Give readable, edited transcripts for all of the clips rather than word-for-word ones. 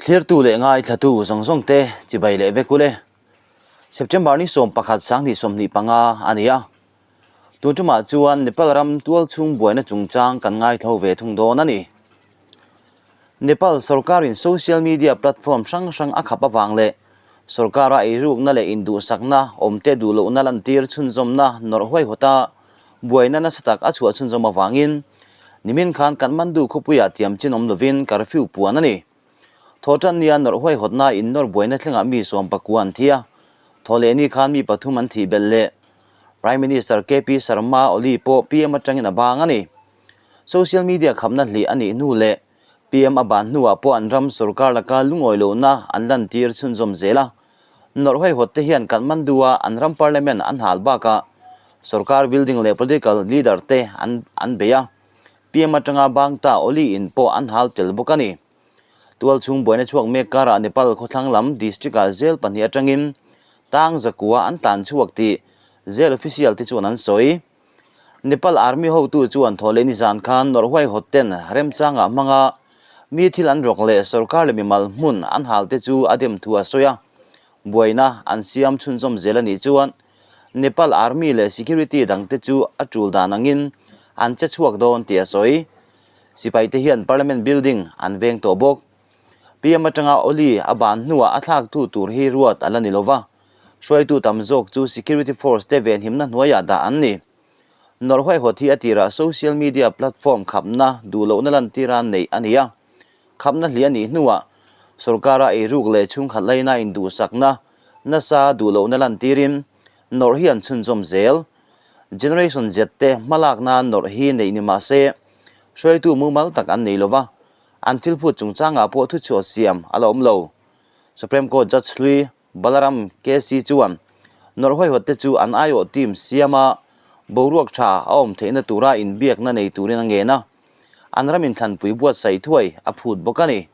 Thlirtu leh ngaithlatu zawng zawng te chibai leh vek ule. September ni 11 2025 a ni a. Tun tumah chuan Nepal ram tualchhung buaina chungchang kan ngaithlo ve thung dawn a ni. Nepal sorkarin social media platform hrang hrang a khap avang leh sorkara eirukna leh induhsakna awmte duhlohna lantir chhunzawmna nawrh huaihawta buaina nasa tak a chhuah chhunzawm avangin nimin khan Kathmandu khawpuiah tiam chin awm lovin curfew puan a ni. Thawhtan nia nawrh huaihawtna innawr buaina thlengah mi 19 an thi a, thawhlehni khan mi pathum an thih belh leh Prime Minister KP Sharma Oli pawh PM atangin a bang a ni. Social media khapna hlih a nih hnu leh PM a ban hnuah pawh an ram sorkar laka lungawi lohna an lantir chhunzawm zel a. Nawrh huaihawt te hian Kathmandu-a an ram parliament an hal bakah sorkar building leh political leader te an an bei a, PM atanga bang ta Oli in pawh an hal tel bawk a ni. Tualchhung buaina chhuak mek karah Nepal khawthlang lam district-ah jail pahnih atangin tang zakua an tlan chhuak tih jail official te chuan an sawi. Nepal Army hotu chuan thawhleh nizan khan nawrh huaihawt ten remchangah hmanga mi thil an rawk leh sorkar leh mimal hmun an hal te chu a dem thu a sawi a. Buaina an siam chhunzawm zel a nih chuan Nepal Army leh security dang te chu a tul dan angin an che chhuak dawn tih a sawi. Sipai te hian Parliament building an veng tawh bawk. PM atanga Oli a ban hnuah a thlaktu tur hi ruat a la ni lova. Hruaitu tam zawk chu security force te venhimna hnuaiah dah an ni. Nawrh huaihawt hi a tirah social media platform khapna duhlohna lantira neih a ni a. Khapna hli a nih hnuah sorkara eiruk leh chhungkhat laina induhsakna nasa duhlohna lantirin nawrh hi an chhunzawm zel. Generation Z te hmalakna nawrh hi neih ni mah se hruaitu mumal tak an nei lova, an thilphut chungchangah pawh thuchhuah siam a la awm lo. Supreme Court Judge hlui Balaram KC chuan nawrh huaihawt te chu an aiawh team siama boruak tha a awm theihna tura inbiakna nei turin a ngen a, an ram inthlanpui buatsaih thuai a phut bawk a ni.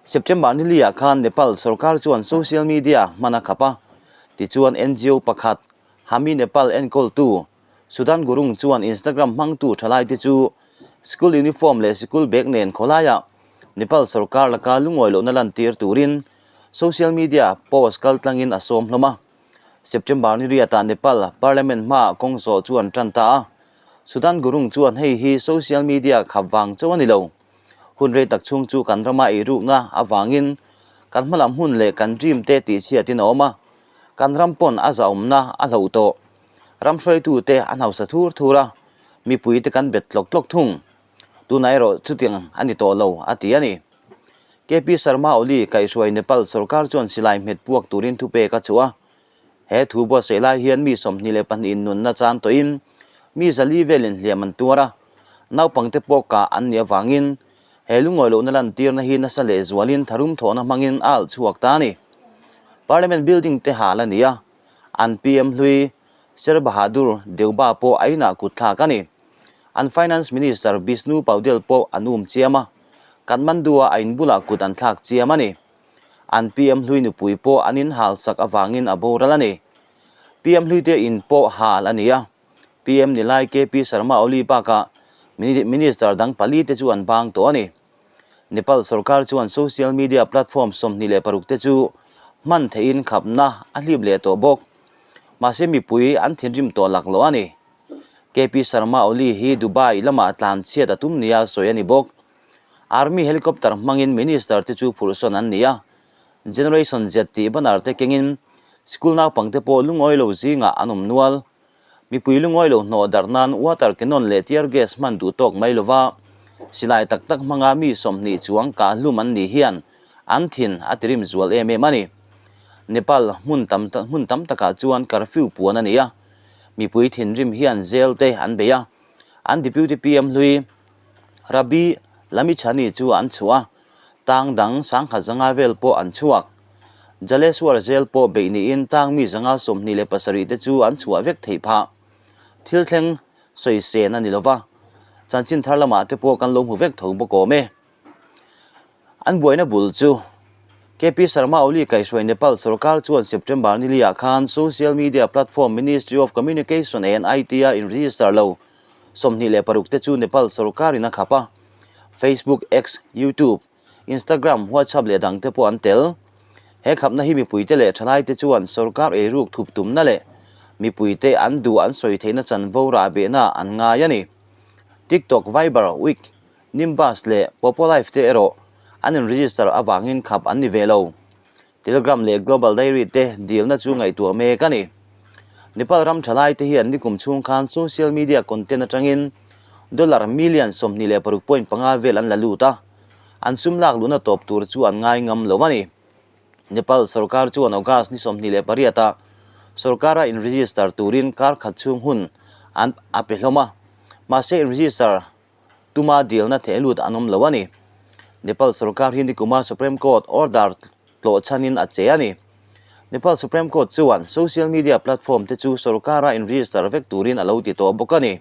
September ni liah khan Nepal sorkar chuan social media hman a khap a, tichuan NGO pakhat Hami Nepal enkawltu Sudan Gurung chuan Instagram hmangtu thalaite chu school uniform leh sikul bag nen khawlaiah Nepal sorkar laka lungawi lohna lantir turin social media post kaltlangin a sawm hlawm a. September ni riatah Nepal parliament hmaah kawng zawh chu an tan ta a. Sudan Gurung chuan hei hi social media khap vang chauh a ni lo. Hun rei tak chhung chu kan rama eirukna avangin kan hmalam hun leh kan dream te tihchhiatin a awm a. Kan ram pawn a zahawmna a hloh tawh. Ram hruaitute an hausa thur thur a, mipuite kan bet tlawk tlawk thung. Tunah erawh chutiang a ni tawh lo, a ti a ni. KP Sharma Oli kaihhruai Nepal sorkar chuan silai hmet puak turin thupek a chhuah a. He thu buatsaih lai hian mi 22 in nunna chan tawhin mi zali velin hliam an tuar a, naupangte pawh kah an nih avangin he lungawi lohna lantirna hi nasa lehzualin tharum thawhna hmangin a alh chhuak ta a ni. Parliament building te hal a ni a. An PM hlui Sher Bahadur Deuba pawh a inah kut thlak a ni. An Finance Minister Bishnu Paudel pawh an um chiam a, Kathmandu-a a in bulah kut an thlak chiam a ni. An PM hlui nupui pawh an in hal sak avangin a boral a ni. PM hluite in pawh hal a ni a, PM ni lai KP Sharma Oli bakah Minister dang pali te chu an bang tawh a ni. Nepal sorkar chuan social media platform 26 te chu hman theihin khapna a hlip leh tawh bawk. Mahse mipui an thinrim tawh lak lo a ni. KP Sharma Oli hi Dubai lamah tlan chhiat a tum nia sawi a ni bawk. Army helicopter hmangin minister te chu phurhsawn an ni a. Generation Z tih banner te kengin school naupangte pawh lungawi lo zingah an awm nual. Mipui lungawi lo hnawh darh nan water cannon leh tear gas hman duh tawk mai lova silai tak tak hmanga mi 20 chuang kah hlum an nih hian an thin a tirim zual em em a ni. Nepal hmun tam hmun tam takah chuan curfew puan a ni a, mipui thinrim hian jail te an bei a, an deputy PM hlui Rabi Lamichhane chu an chhuah a, tang dang 1500 vel pawh an chhuak. Jaleshwar jail pawh beih niin tang mi 127 te chu an chhuah vek theih phah. Thil thleng sawi sen a ni lova, chanchin thar lamah te pawh kan lo hmu vek tho bawk awm e. An buaina bul chu KP Sharma Oli kaihhruai Nepal sorkar chuan September ni liah khan social media platform Ministry of Communication and IT-a in-register lo 26 te chu Nepal sorkarin a khap a. Facebook, X, YouTube. Instagram, WhatsApp leh dangte pawh an tel. He khapna hi mipuite leh thalaite chuan sorkar eiruk thup tumna leh mipuite an duh an sawi theihna chanvo rahbehna an ngai a ni. TikTok, Viber, Wik, Nimbus leh Popolive te erawh an in-register avangin khap an ni ve lo. Telegram leh Global Diary te dilna chu ngaihtuah mek a ni. Nepal ram thalai te hian nikum chhung khan social media content atangin dollar million 26.5 vel an la lut a, an sum lak luhna tawp tur chu an ngai ngam lo a ni. Nepal sorkar chuan August ni 28 ah sorkara in-register turin kar khat chhung hun an a pe hlawm a, mahse in-register Tuma dilna theh lut an awm lo a ni. Nepal sorkar hi nikuma Supreme Court order tlawh chhanin a che a ni. Nepal Supreme Court chuan social media platform te chu sorkara in-register vek turin a lo ti tawh bawk a ni.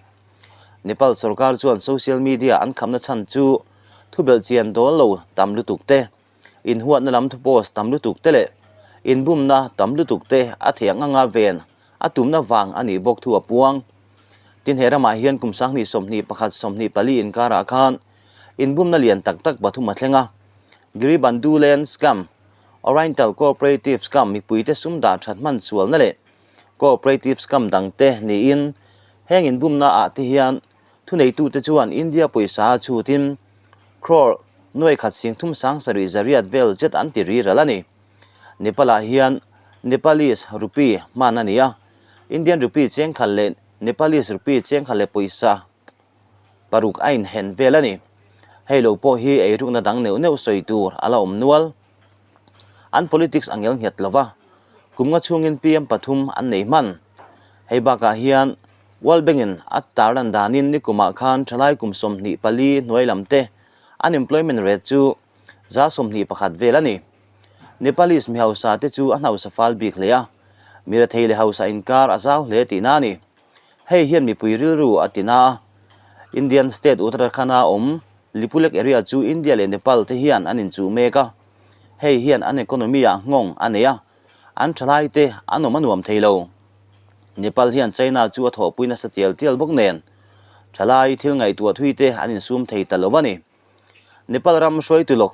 Nepal sorkar chuan social media an khamna chhan chu thubelh chian dawl lo tam lutuk te, inhuatna lam thu post tam lutuk te leh inbumna tam lutuk te a theh ang anga ven a tumna vang a nih bawk thu a puang. Tin he ramah hian kum 2021 24 inkarah khan inbumna lian tak tak pathum a thleng a. Giribandu Land Scam, Oriental Cooperative Scam mipuite sum dah that hman sualna leh Cooperative Scam dangte niin heng inbumna ah te hian thuneitute chuan India pawisa a chhutin crore nuai khat sing thum sang sarih zariat vel zet an ti ri ral a ni. Nepal-ah hian Nepalese rupee hman a ni a, Indian rupee chengkhat leh Nepalese rupee chengkhat leh pawisa paruk a inhen vel a ni. Hei lo pawh hi eirukna dang neuh neuh sawi tur a la awm nual. An politics a ngel nghet lo va, kum nga chhungin PM pathum an nei hman. Hei bakah hian World Bank-in a tarlan danin nikumah khan thalai kum 24 hnuai lam te unemployment rate chu 21% vel a ni. Nepalese mi hausa te chu a hnausa fal bik hle a, mi rethei leh hausa inkar a zau hle tihna a ni. Hei hian mipui rilru a tina a, Indian state Uttarakhand-a awm Lipulek area chu India leh Nepal te hian an inchuh mek a, hei hian an economy-ah nghawng a nei a, an thalai te an awm a nuam thei lo. Nepal hian China chu a thawhpui nasa tial tial bawk nen, thalai thil ngaihtuah thui te an insum thei ta lo a ni. Nepal ram hruaitu lawk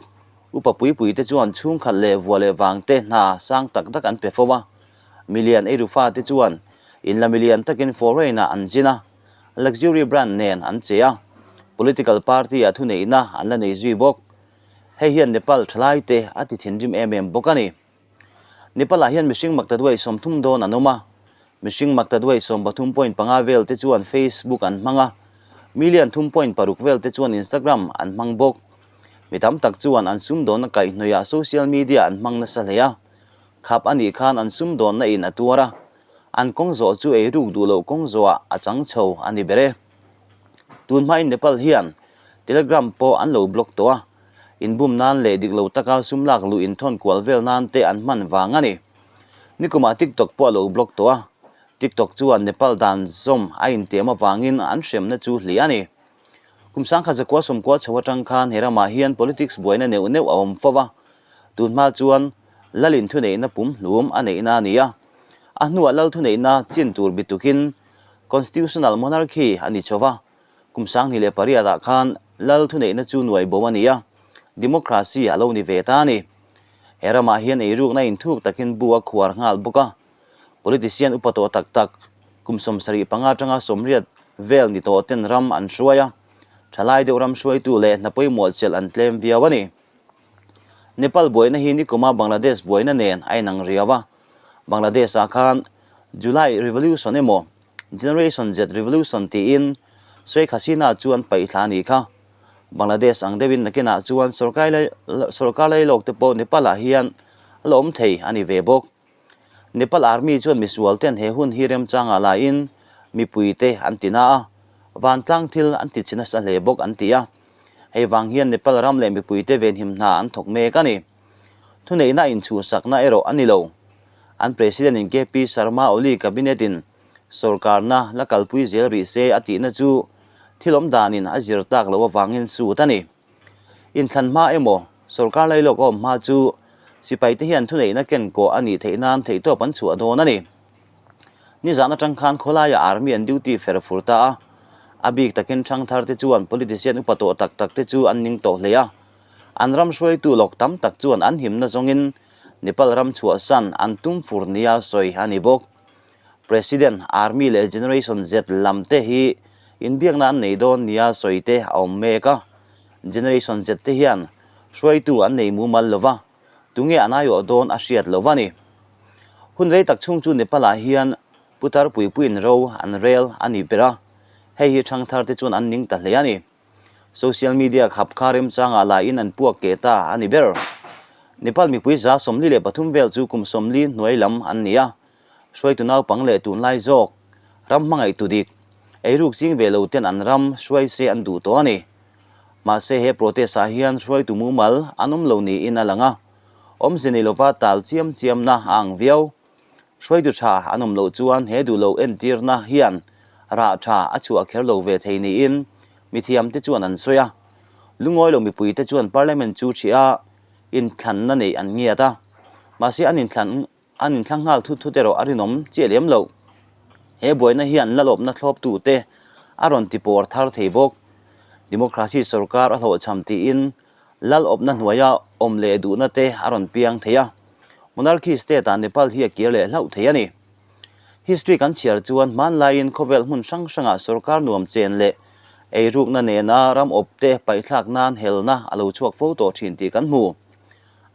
upa puipui te chuan chhungkhat leh vua leh vang te hna sang tak tak an pe fo a. Milian eirufa te chuan inla milian takin foreign ah an zin a, luxury brand nen an che a, political party ah thuneihna an la nei zui bawk. Hei hian Nepal thalai te a ti thinrim em em bawk a ni. Nepal-ah hian mihring maktaduai 30 dawn an awm a, mihring maktaduai 13.5 vel te chuan Facebook an hmang a, million 3.6 vel te chuan Instagram an hmang bawk. Mi tam tak chuan an sumdawnna kaihhnawihah social media an hmang nasa hle a, khap a nih khan an sumdawnna in a tuar a, an kawng zawh chu eiruk duh loh kawng zawhah a chang chho a ni ber e. Tun hmain Nepal hian Telegram pawh an lo block tawh a, Inbum nan leh dik lo taka sum lak luh inthawn kual vel nan te an hman vang a ni. Nikumah TikTok pawh a lo block tawh a, TikTok chuan Nepal dan zawm a intiam avangin an hremna chu hliah a ni. Kum 1990 chho atang khan he ramah hian politics buaina neuh neuh a awm fo a, tunhma chuan Lalin thuneihna pum hlum a neihna a ni a, a hnuah Lal thuneihna chin tur bitukin Constitutional Monarchy a ni chho va, Kum 2008 ah khan Lal thuneihna chu nuai bo a ni a, democracy a lo ni ve ta a ni. He ramah hian eirukna inthuk takin bu a khuar nghal bawk a. Politician upa tawh tak tak, kum 75 atanga 80 vel ni tawh ten ram an hruai a, thalai deuh ram hruaitu leh hna pawimawh chelh an tlem viau a ni. Nepal buaina hi nikuma Bangladesh buaina nen a inang riau a, Bangladesh ah khan July Revolution emaw Generation Z Revolution tiin Sheikh Hasina chu an paih thla a nih kha. Bangladesh ang deuhin nakinah chuan sorkar lailawk te pawh Nepal ah hian a la awm thei a ni ve bawk. Nepal Army chuan misual ten he hun hi remchangah laiin mipui te an ti na a, vantlang thil an ti chi nasa hle bawk an ti a. Hei vang hian Nepal ram leh mipui te venhim hna an thawk mek a ni. Thuneihna inchhuhsakna erawh a ni lo. An President in KP Sharma Oli Cabinet in sorkarna la kalpui zel rih se a tihna chu thil awm danin a zir tak loh avangin sut a ni. Inthlan hma emaw sorkar lailawk a awm hma chu sipaite hian thuneihna ken kawh a nih theih nan theihtawp an chhuah dawn a ni. Nizan atang khan khawlaiah army an duty fer fur ta a, a bik takin thangthar te chuan politician upa tawh tak tak te chu an ning tawh hle a. An ram hruaitu lawk tam tak chuan an himna zawngin Nepal ram chhuahsan an tum fur nia sawi a ni bawk. President, Army leh Generation Z lam te hi inbiakna an nei dawn nia sawi te a awm mek a. Generation Z te hian hruaitu an nei mumal lo va, tunge an aiawh dawn a hriat lo a ni. Hun rei tak chhung chu Nepal-ah hian putar puipuiin ro an rel a ni ber a, hei hi thangthar te chuan an ning ta hle a ni. Social media khap kha remchangah laiin an puak keh ta a ni ber. Nepal mipui 43 vel chu kum 40 hnuai lam an ni a, hruaitu naupang leh tunlai zawk, ram hmangaihtu dik, eiruk ching ve lo ten an ram hruai se an duh tawh a ni. Mahse he protest ah hian hruaitu mumal an awm lo niin a lang a, awmze nei lova tal chiam chiamna a ang viau. Hruaitu tha an awm loh chuan he duh loh entirna hian rah tha a chhuah kher lo ve thei niin mithiamte chuan an sawi a. Lungawi lo mipuite chuan Parliament chu ṭhiah a, inthlanna neih an ngiat a. Mahse an inthlan an inthlang nghal thut thut erawh a rinawm chiah lem loh. He buaina hian lalawpna thlawptute a rawn ti pawr thar thei bawk. Democracy sorkar a hlawhchham tiin Lalawpna hnuaia awm leh duhna te a rawn piang thei a, Monarchy state ah Nepal hi a kir leh hlauh thei a ni. History kan chhiar chuan hmanlaiin khawvel hmun hrang hrangah sorkar nuam chen leh eirukna nena ram awp te paihthlak nan helna a lo chhuak fo tawh thin tih kan hmu.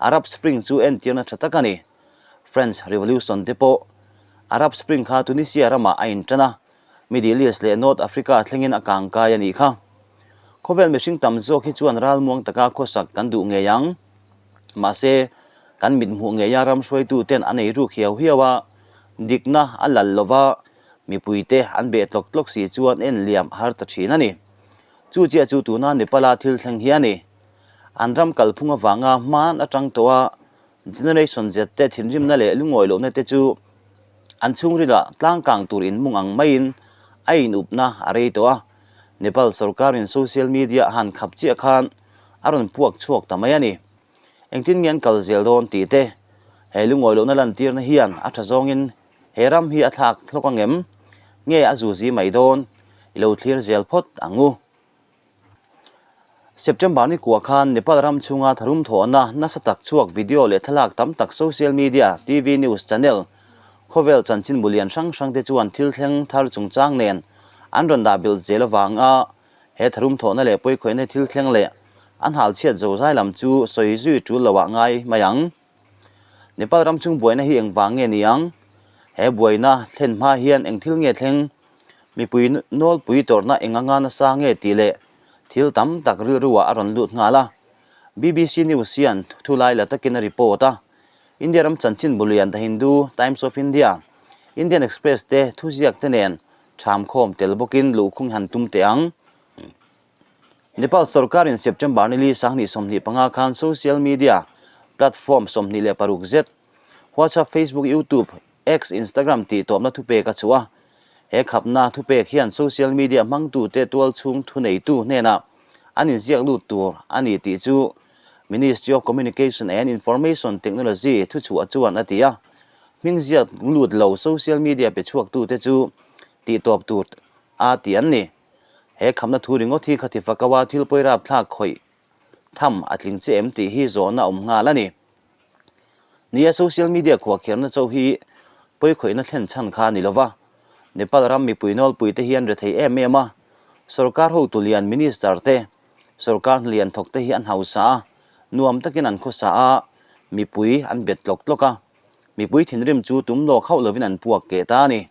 Arab Spring chu entirna tha tak a ni. French Revolution te pawh Arab Spring kha Tunisia ramah a intan a, Middle East leh North Africa thlengin a kangkai a nih kha. Khawvel mihring tam zawk hi chuan ralmuang taka khawsak kan duh ngei ang. Mahse, kan mithmuh ngeia ram hruaituten an ei ruk hiau hiau a, dikna a lal lova mipuite an beh tlawk tlawk si chuan en liam a har ta thin a ni. Chu chiah chu tuna Nepal-a thil thleng hi a ni. An ram kalphung avanga hman atang tawh a Generation Z te thinrimna leh lungawi lohna te chu an chhungrilah tlangkang tur inmung ang maiin a inupna a rei tawh a. Nepal sorkarin social media a han khap chiah khan a rawn puak chhuak ta mai a ni. Engtin nge an kal zel dawn tih te, he lungawi lohna lantirna hian a tha zawngin he ram hi a thlak hlawk angem? Nge a zuzi mai dawn? I lo thlir zel phawt ang u. September ni kua khan Nepal ram chhunga tharum thawhna nasa tak chhuak video leh thlalak tam tak social media, TV news channel, khawvel chanchinbu lian hrang hrang te chuan thil thleng thar chungchang nen an rawn dah belh zel avanga he tharum thawhna leh pawikhawihna thil thleng leh an hal chhiat zozai lam chu sawi zui tul loah ngai mai ang. Nepal ram chung buaina hi engvang nge ni ang? He buaina thlen hma hian eng thil nge thleng? Mipui nawlpui tawrhna eng anga nasa nge tih leh thil tam tak rilruah a rawn lut nghal a. BBC News hian thu lai la takin a report a. India ram chanchin bulian The Hindu, Times of India, Indian Express te thuziak te nen thamkhawm tel bawkin luhkhung han tum teh ang. Nepal sorkarin September ni li 2025 khan social media platform 26 zet, WhatsApp, Facebook, YouTube, X, Instagram tih tawpna thupek a chhuah a. He khapna thupek hian social media hmangtute tualchhung thuneitu hnenah an inziak lut tur a ni tih chu Ministry of Communication and Information Technology thuchhuah chuan a ti a. Hming ziak lut lo social media pe chhuaktute chu tihtawp tur a ti an ni. He khamna thu ringawt hi khati fakawa thil pawi rapthlak khawih tham a tling che em tih hi zawhna awm nghal a ni. Nia social media khuahkherna cho hi pawikhawihna thlen chhan kha a ni lova, Nepal ram mipui nawlpui te hi an rethei em em a, sorkar hotu lian minister te, sorkar hna lian thawk te hi an hausa a, nuam takin an khawsa a, mipui an bet tlawk tlawk a, mipui thinrim chu tum lawk hauh lovin an puak keh ta a ni.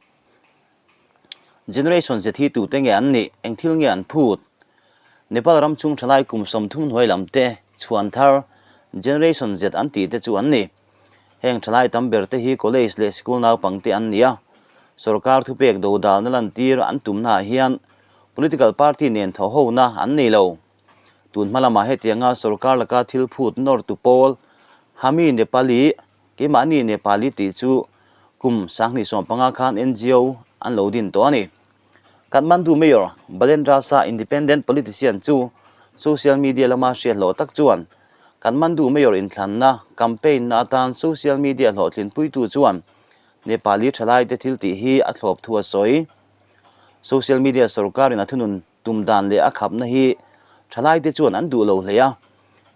Generation Z hi tute nge an nih? Eng thil nge an phut? Nepal ram chung thalai kum 30 hnuai lam te chhuan thar Generation Z an tih te chu an ni. Heng thalai tam ber te hi college leh sikul naupang te an ni a. Sorkar thupek dodalna lantir an tumnaah hian political party nen thawhhona an nei lo. Tun hma lamah hetianga sorkar laka thil phut nawrtu pawl Hami Nepali Keimahni Nepali tih chu kum 2015 khan NGO an lo din tawh a ni. Kathmandu Mayor Balendra Shah independent politician chu social media lama hriat hlawh tak chuan Kathmandu Mayor inthlanna campaign na atan social media hlawhtlinpuitu chuan Nepali thalaite thil tih hi a thlawp thu a sawi. Social media sorkarin a thunun tum dan leh a khapna hi thalaite chuan an duh lo hle a.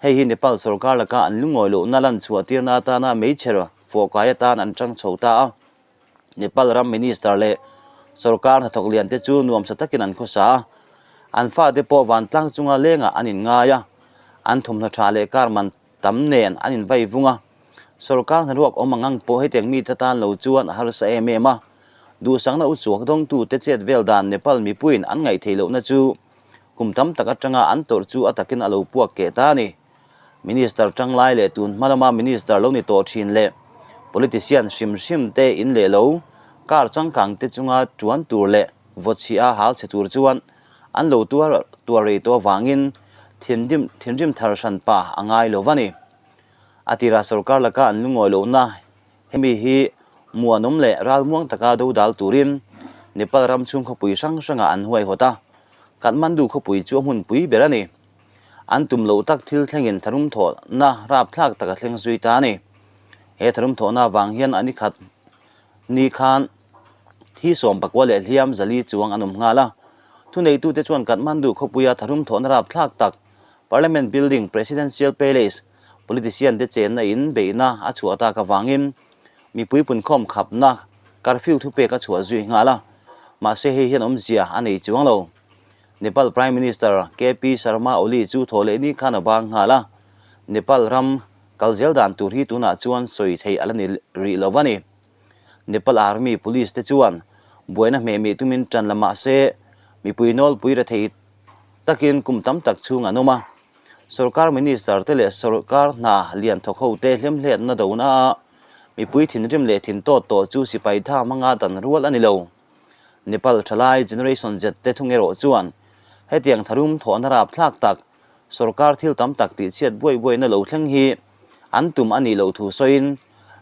Hei hi Nepal sorkar laka an lungawi lohna lan chhuah tirna atana meichher fawhkai atan an tang chho ta a. Nepal ram minister leh sorkar hnathawk lian te chu nuamsa takin an khawsa a, an fate pawh vantlang chunga lengah an inngai a, an thawmhnaw tha leh kar man tam nen an invai vung a. Sorkar hnaruak awm ang ang pawh hetiang mite tan lo chuan a harsa em em a, duhsakna uchuak dawngtute chet vel dan Nepal mipuiin an ngaihtheih lohna chu kum tam tak atanga an tawrh chu a takin a lo puak keh ta a ni. Minister tanglai leh tun hma lama minister lo ni tawh thin leh politician hrim hrim te in leh lo car changkang te chunga tuan tur leh vaw chhia hal chhe tur chuan an lo tuar tuar rei tawh avangin thinrim thinrim thar hran pa a ngai lo va ni. A tirah sorkar laka an lungawi lohna Hemi hi muanawm leh ralmuang taka dodal turin Nepal ram chhung khawpui hrang hrangah an huaihawt a, Kathmandu khawpui chu a hmunpui ber a ni. An tum loh tak thil thlengin tharum thawhna rapthlak tak a thleng zui ta a ni. He tharum thawhna avang hian a nikhat ni khan thi 14 leh hliam 400 chuang an awm nghal a. Thuneitute chuan Kathmandu khawpuia tharum thawhna rapthlak tak Parliament Building, Presidential Palace, Politician te chenna in beihna a chhuah tak avangin mipui punkhawm khapna curfew thupek a chhuah zui nghal a, mahse hei hian awmzia a nei chuang lo. Nepal Prime Minister KP Sharma Oli chu thaw leh ni khan a bang nghal a, Nepal ram kal zel dan tur hi tunah chuan sawi theih a la ni rih lo a ni. Nepal Army Police te chuan buaina hmehmih tumin tan la mahse mipui nawlpui rethei takin kum tam tak chhung an awm a. Sorkar Minister te leh sorkar hna lian thawk ho te hlemhletna dona a mipui thinrim leh thin tawt tawh chu sipai tha hmanga dan rual a ni lo. Nepal thalai Generation Z te thung erawh chuan hetiang tharum thawhna rapthlak tak sorkar thil tam tak tihchhiat buai buaina lo thleng hi an tum a nih loh thu sawiin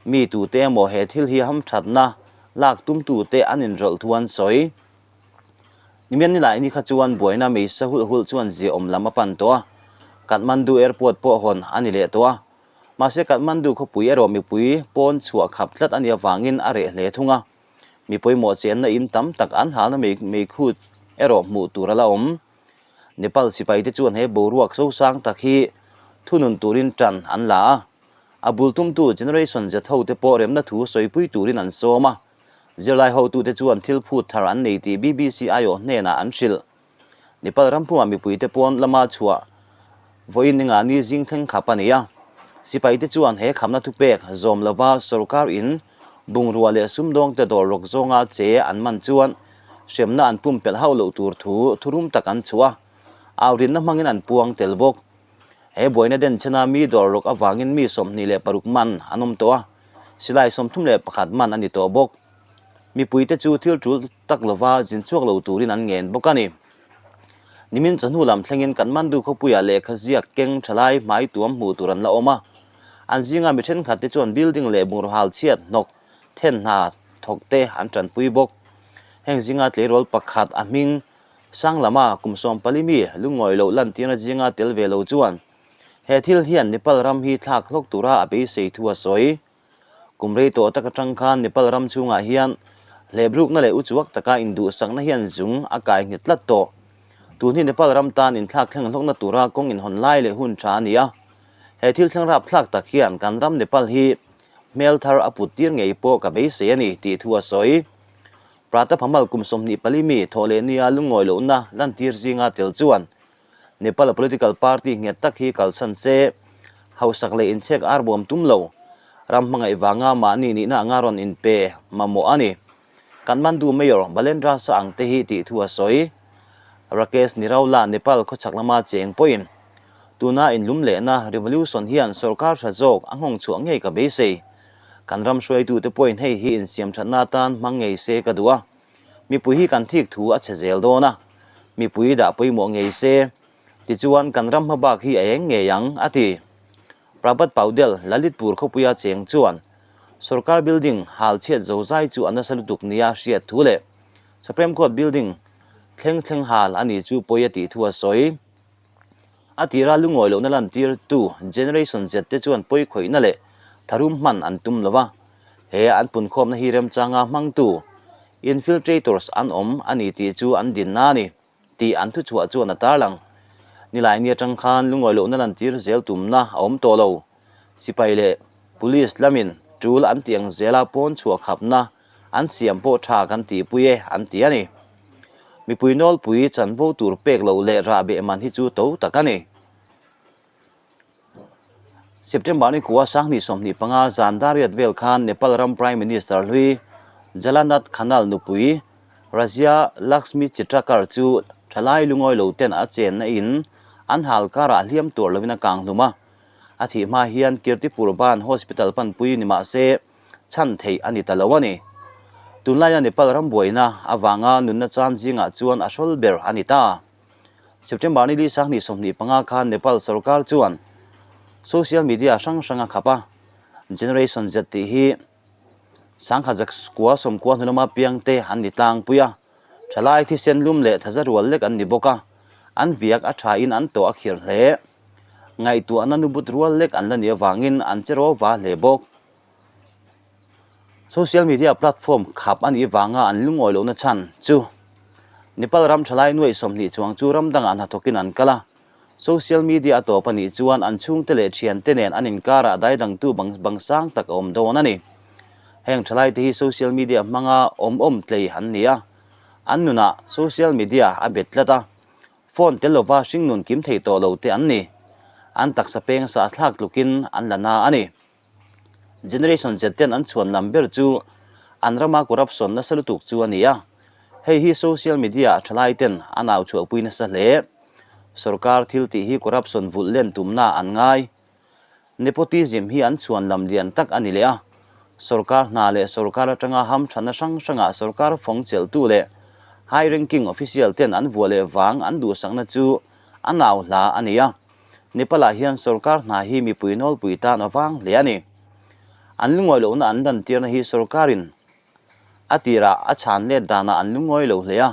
mi tute emaw he thil hi hamthatna lak tumtute an inrawlh thu an sawi. Nimian nilai ni kha chuan buaina meisa hulh hulh chuan ziaawm lam a pan tawh a, Kathmandu Airport pawh hawn a ni leh tawh a. Mahse Kathmandu khawpui erawh mipui pawn chhuah khap tlat a nih avangin a reh hle thung a, mi pawimawh chenna in tam tak an halna meikhut erawh hmuh tur a la awm. Nepal sipaite chuan he boruak sosang tak hi thunun turin tan an la a, a bul tumtu Generation Z hote pawh remna thu sawipui turin an sawm a, Zirlai hotute chuan thil phut thar an nei tih BBC aiawh hnenah an hrilh. Nepal rampumah mipuite pawn lama chhuah vawiin engah ni zing thleng khap a ni a. Sipaite chuan he khamna thupek zawm lova sorkar in bungrua leh sumdawngte dawr rawk zawnga che an man chuan hremna an pumpelh hauh loh tur thu thurum tak an chhuah a, aurinna hmangin an puang tel bawk. He buaina denchhena mi dawr rawk avangin mi 26 man an awm tawh a, silai 31 man a ni tawh bawk. Mipuite chu thil tul tak lova zin chhuak lo turin an ngen bawk a ni. Nimin chawhnu lam thlengin Kathmandu khawpuiah lehkha ziak keng thalai hmai tuam hmuh tur an la awm a. An zinga mi thenkhat te chuan building leh bungraw hal chhiat hnawk then hna thawk te an tanpui bawk. Heng zinga tleirawl pakhat a hming Sang lama kum 14 mi lungawi loh lantirna zinga tel ve lo chuan he thil hian Nepal ram hi thlak hlawk tura a beisei thu a sawi. Kum rei tawh tak atang khan Nepal ram chhungah hian hlebrukna leh uchuak taka induhsakna hian zung a kai nghet tlat tawh. Tun hi Nepal ram tan inthlak thleng hlawkna tura kawng inhawn lai leh hun tha a ni a. He thil thleng rapthlak tak hian kan ram Nepal hi hmel thar a put tir ngei pawh ka beisei a ni tih thu a sawi. Pratap Hamal kum 24 mi thawh leh nia lungawi lohna lantir zinga tel chuan Nepal political party nghet tak hi kalsan se, hausak leh inchhek arbawm tum lo, ram hmangaih vanga mahni nihna anga rawn inpe mamawh a ni. Kathmandu Mayor Balendra Shah ang te hi tih thu a sawi. Rakesh Niraula Nepal khawchhak lama cheng pawhin tuna inlum lehna revolution hian sorkar tha zawk a nghawng chhuah ngei ka beisei. Kan ram hruaitute pawhin hei hi insiamthatna atan hmang ngei se ka duh a, mipui hi kan thik thu a chhe zel dawn a, mipui dah pawimawh ngei se, tichuan kan ram hmabak hi a eng ngei ang, a ti. Prabhat Paudel, Lalitpur khawpuia cheng chuan sorkar building hal chhiat zozai chu a nasa lutuk nia hriat thu leh Supreme Court building thleng thleng hal a ni chu pawi a tih thu a sawi. A tira lungawi lohna lantirtu Generation Z te chuan pawi khawihna leh tharum hman an tum lo va, he an punkhawmna hi remchanga hmangtu infiltrators an awm a ni tih chu an dinna a ni tih an thuchhuah chuan a tarlang. Nilaini atang khan lungawi lohna lantir zel tumna a awm tawh lo. Sipai leh Police lamin tul an tih ang zela pawn chhuah khapna an siam pawh tha kan tihpui e an ti a ni. Mipui nawlpui chanvo tur pek loh leh rahbeh man hi chu to tak a ni. September ni kua 2025 zan dariat vel khan Nepal ram Prime Minister hlui Jalanath Khanal nupui Rajya Laxmi Chitrakar chu thalai lungawi lo ten a chenna in an hal karah hliam tuar lovin a kang hlum a. A thih hma hian Kirtipur Ban Hospital panpui ni mah se chhan theih a ni ta lo a ni. Tunlaia Nepal ram buaina avanga nunna chan zingah chuan a hrawl ber a ni ta. September ni li 2025 khan Nepal sorkar chuan social media hrang hrang a khap a, Generation Z tih hi 1990 hnu lama piangte an ni tlangpui a, thalai thisen lum leh thaza rual lek an ni bawk a, an viak a thain an tawh a khirh hle. Ngaihtuahna nubut rual lek an la nih avangin an che rawva hle bawk. Social media platform khap a nih vanga an lungawi lohna chhan chu Nepal ram thalai nuaih 20 chuang chu ram dangah hnathawkin an kal a. Social media a tawp a nih chuan an chhungte leh thiante nen an inkarah daidangtu bang bang sang tak a awm dawn a ni. Heng thalai te hi social media hmanga awm awm tlei an ni a, an nunah social media a bet tlat a. Phone tel lova hringnun kim thei tawh lo te an ni. An taksa peng sa thlak tlukin an la na a ni. Generation Z ten an chhuan lam ber chu an rama corruption nasa lutuk chu a ni a. Hei hi social media a thalai ten an au chhuahpui nasa hle. Sorkar thil tih hi corruption vulh len tumna an ngai. Nepotism hi an chhuan lam lian tak a ni leh a. Sorkar hna leh sorkar atanga hamthatna hrang hrangah sorkar fawng chelhtu leh high ranking official ten an vuah leh vang an duhsakna chu a nau hla a ni a. Nepal-ah hian sorkar hna hi mipui nawlpui tan a vang hle a ni. An lungawi lohna an lantirna hi sorkarin a tirah a chhan let danah an lungawi lo hle a,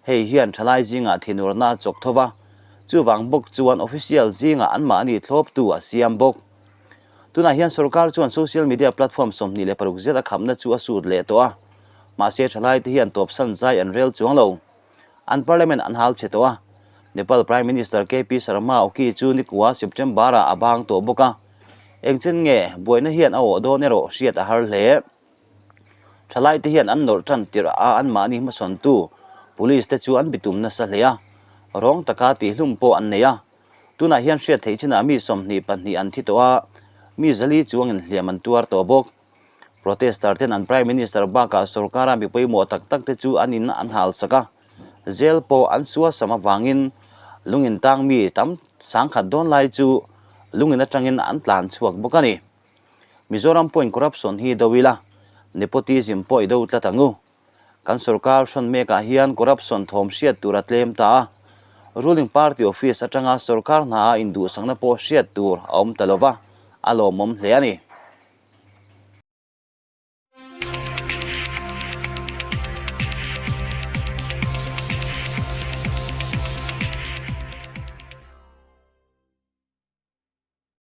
hei hian thalai zingah thinurna a chawk tho va, chuvang bawk chuan official zingah anmahni thlawptu a siam bawk. Tunah hian sorkar chuan social media platform 26 zet a khamna chu a sut leh tawh a, mahse thalaite hian tawpsan zai an rel chuang lo. An parliament an hal chhe tawh a, Nepal Prime Minister KP Sharma Oki chu nikua September-ah a bang tawh bawk a, engchen nge buaina hian a awh dawn erawh hriat a har hle. Thalaite hian an nawrh tan tirh a anmahni hmasawntu Police te chu an bitum nasa hle a, rawng taka tihhlum pawh an nei a. Tunah hian hriat theih chinah mi 22 an thi tawh a, mi 400 chuangin hliam an tuar tawh bawk. Protester ten an Prime Minister bakah sorkara mi pawimawh tak tak te chu an in an hal sak a, jail pawh an sual sam avangin lungin tang mi tam 10,000 dawn lai chu lungin atangin an tlan chhuak bawk a ni. Mizoram pawhin corruption hi do ila, nepotism pawh i do tlat ang u. Kan sorkar hrawn mekah hian corruption thawm hriat tur a tlem ta a, ruling party office atanga sorkar hna a induhsakna pawh hriat tur a awm ta lova, a lawmawm hle a ni.